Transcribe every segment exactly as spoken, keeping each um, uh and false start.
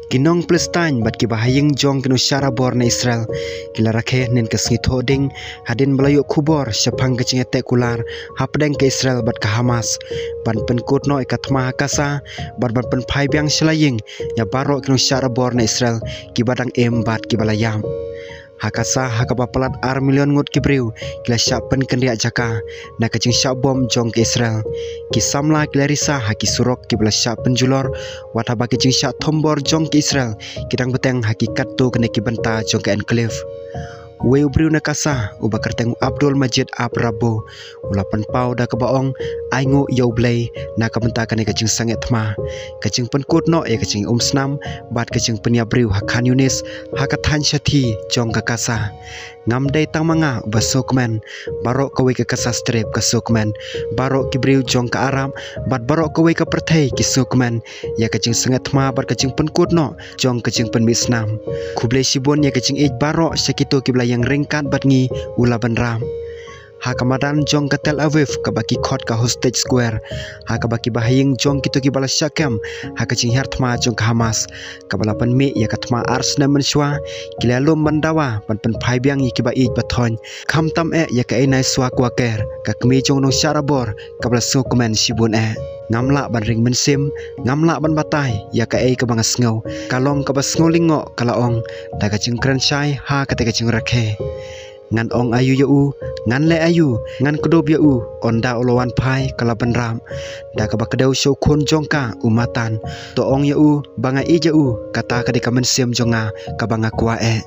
Ki nong Palestine bad kiba ha ïing jong ki nongshah rabor na Israel ki la rakhe hynnin ka sngi Thohdieng hadien ba la ïoh khubor shaphang ka jingïateh kular hapdeng ka Israel bad ka Hamas ban pynkut noh ïa ka thma ha Gaza bad ban pynphai biang sha la ïing ïa baroh ki nongshah rabor na Israel kiba dang im bad kiba la ïap. Ha Gaza, ha kaba palat ar million ngut ki briew ki la shah pynkynriah jaka na ka jingshah bom jong ka Israel. Ki samla ki la risa ha ki surok kiba la shah pynjulor, wat haba ki jingshah thombor jong ka Israel ki dang bteng ha ki katto katne ki bynta jong ka enclave. Uwei u briew na Gaza uba kyrteng Abdul Majid Abu Rabu u la pynpaw da kaba ong, "Ainguh ïa U Blei na ka bynta kane ka jingsangeh thma, ka jingpynkut noh ïa ka jingumsnam bad ka jingpynïap briew ha Khan Yunis, ha ka thaiñ shathie jong ka Gaza. Ngam dei tang ma nga uba sngewkmen, baroh kawei ka Gaza Strip ka sngewkmen, baroh ki briew jong ka Arab bad baroh kawei ka pyrthei ki sngewkmen ïa ka jingsangeh thma bad ka jingpynkut noh jong ka jingpynmih snam. Khublei shibun ïa ka jingïeit baroh sha kito kiba la ïeng ryngkat bad ngi," u la bynrap. Ha ka madan jong ka Tel Aviv kaba ki khot ka Hostage Square, ha kaba kiba ha ïing jong kito kiba la shah kem ha ka jinghiar thma jong ka Hamas kaba la pynmih ïa ka thma ar snem mynshuwa, ki la lum ban dawa ban pynphai biang ïa kiba ïeit ba thoiñ, khamtam eh ïa ka Einai Swa Kwaker, ka kmie jong u nongshah rabor kaba la sngewkmen shibun eh. "Ngam lah ban ring mynsiem, ngam lah ban batai ïa kaei kaba nga sngew, ka long kaba sngew lyngngoh," ka la ong da ka jingkren shai ha kata ka jingrakhe. "Ngan ong aïu ïa u, ngan leh aïu, ngan kdup ïa u, ynda u la wan phai," ka la bynrap. Da kaba kdew sha u khun jong ka u Matan, "To ong ïa u ba nga ïeit ïa u, kata ka dei ka mynsiem jong nga kaba nga kwah eh.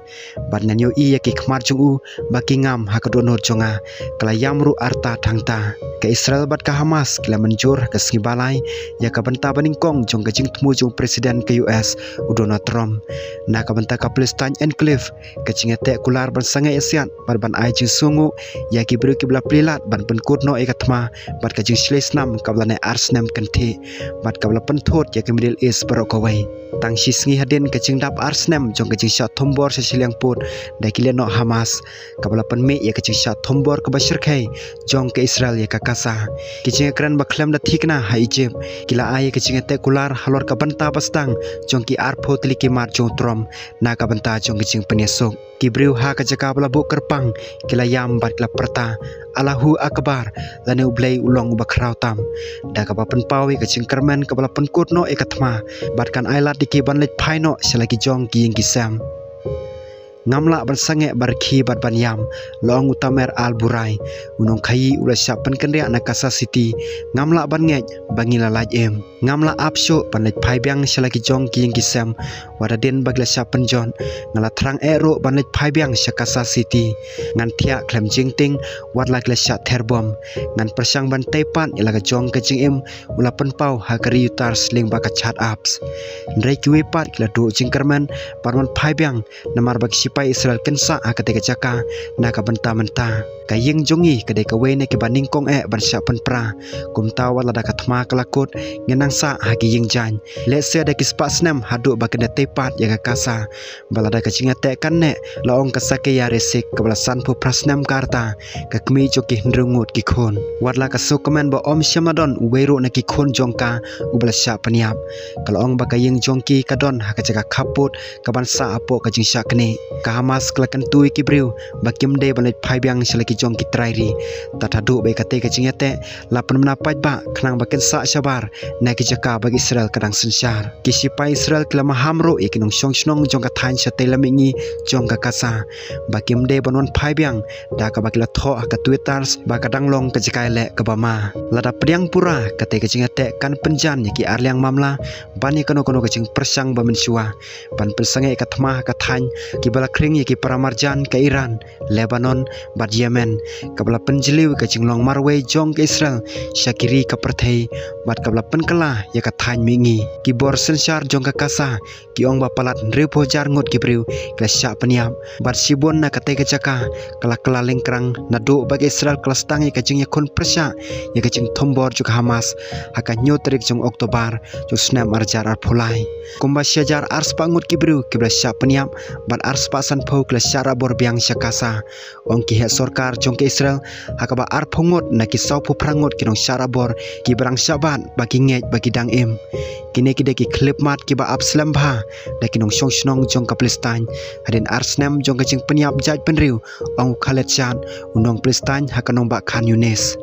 Bad ngan ïohi ïa ki khmat jong u ba ki ngam ha ka dohnud jong nga," ka la ïam ruh arta thangta. Ka Israel bad ka Hamas ki la mynjur ha ka sngi Balai ïa ka bynta ba nyngkong jong ka jingthmu jong u President ka U S u Donald Trump. Na ka bynta ka Palestine Enclave, ka jingïateh kular ban sangeh ïasiat bad ban ai jingsngewnguh ïa ki briew kiba la plie lad ban pynkut noh ïa ka thma bad ka jingshlei snam kaba la neh ar snem kynthih bad kaba la pynthut ïa ka Middle East baroh kawei. Tang shi sngi hadien ka jingdap ar snem jong ka jingshah thombor sha shiliang pud da ki lehnoh Hamas, kaba la pynmih ïa ka jingshah thombor kaba shyrkhei jong ka Israel ïa ka Gaza, ki jingïakren ba khlem da thikna ha Egypt ki la ai ïa ka jingïateh kular halor ka bynta ba sdang jong ki arphew tylli ki mat jong u Trump na ka bynta jong ka jingpynïasuk. Ki briew ha ka jaka ba la buh kyrpang ki la ïam bad ki la pyrta, "Allahu Akbar, lane U Blei u long uba khraw tam," da kaba pynpaw ïa ka jingkyrmen kaba la pynkut noh ïa ka thma bad kan ai lad ïa ki ban leit phai noh sha la ki jong ki ïing ki sem. "Ngam lah ban sangeh ban rkhie bad ban ïam," la ong u Tamer Al Burai, u nongkhaïi uba la shah pynkynriah na Gaza City. "Ngam lah ban ngeit ba ngi la lait im. Ngam lah ap shuh ban leit phai biang sha la ki jong ki ïing ki sem. Wat hadien ba ki la shah pynjot, nga la thrang eh ruh ban leit phai biang sha Gaza City. Ngan thiah khlem jingtieng wat la ki la shah ther bom. Ngan pyrshang ban tei pat ïa la ka jong ka jingim," u la pynpaw ha ka Reuters lyngba ka chat apps. Hynrei kiwei pat ki la duh jingkyrmen ban wan phai biang namar ba ki shipai Israel kin sah ha katei ka jaka na ka bynta mynta. "Ka ïing jong ngi ka dei kawei na kiba nyngkong eh ban shah pynpra. Kumta wat lada ka thma ka la kut, ngin nang sah ha ki ïing jaiñ. Lehse da ki spah snem haduh ba kin da tei pat ïa ka Gaza, ba lada ka jingïateh kan neh," la ong ka Sakaya Resik, kaba la sanphew phra snem ka rta, ka kmie jong ki hynriew ngut ki khun. Wat la ka sngewkmen ba ym shym la don uwei ruh na ki khun jong ka uba la shah pynïap, ka la ong ba ka ïing jong ki ka don ha ka jaka khappud kaban sah hapoh ka jingshah knieh. Ka Hamas ka la kyntu ïa ki briew ba kim dei ban leit phai biang sha la ki jong ki trai ri tad haduh ba ïa katei ka jingïateh la pynbna paidbah khnang ba kin sah shabar na ki jaka ba ka Israel ka dang synshar. Ki shipai Israel ki la maham ruh ïa ki nongshong shnong jong ka thaiñ shatei lam mihngi jong ka Gaza ba kim dei ban wan phai biang, da kaba ki la thoh ha ka Twitter ba ka dang long ka jaka ïaleh kaba ma. Lada pdiang pura, katei ka jingïateh kan pynjan ïa ki arliang mamla ban ïa kano kano ka jingpyrshang ba mynshuwa ban pynsangeh ïa ka thma ha ka thaiñ kiba la khring ïa ki paramarjan, ka Iran, Lebanon bad Yemen, kaba la pynjylliew ïa ka jinglong marwei jong ka Israel sha ki ri ka pyrthei bad kaba la pynkylla ïa ka thaiñ mihngi. Ki bor synshar jong ka Gaza ki ong ba palat hynriewphew hajar ngut ki briew ki la shah pynïap bad shibun na katei ka jaka ka la kylla lyngkrang naduh ba ka Israel ka la sdang ïa ka jingïakhun pyrshah ïa ka jingthombor jong ka Hamas ha ka hynñiew tarik jong October jong u snem ar hajar arphew lai. Kumba shi hajar ar spah ngut ki briew kiba la shah pynïap bad ar spah sanphew ki la shah rabor biang sha Gaza. Ong ki heh sorkar jong ka Israel ha kaba arphew ngut na ki sawphew phra ngut ki nongshah rabor ki ba dang shah bat ba ki ngeit ba ki dang im. Kine ki dei ki khyllipmat ki ba ap slem bha da ki nongshong shnong jong ka Palestine hadien ar snem jong ka jingpynïap jaitbynriew, ong u Khaled Shad, u nong Palestine ha ka nongbah Khan Younis.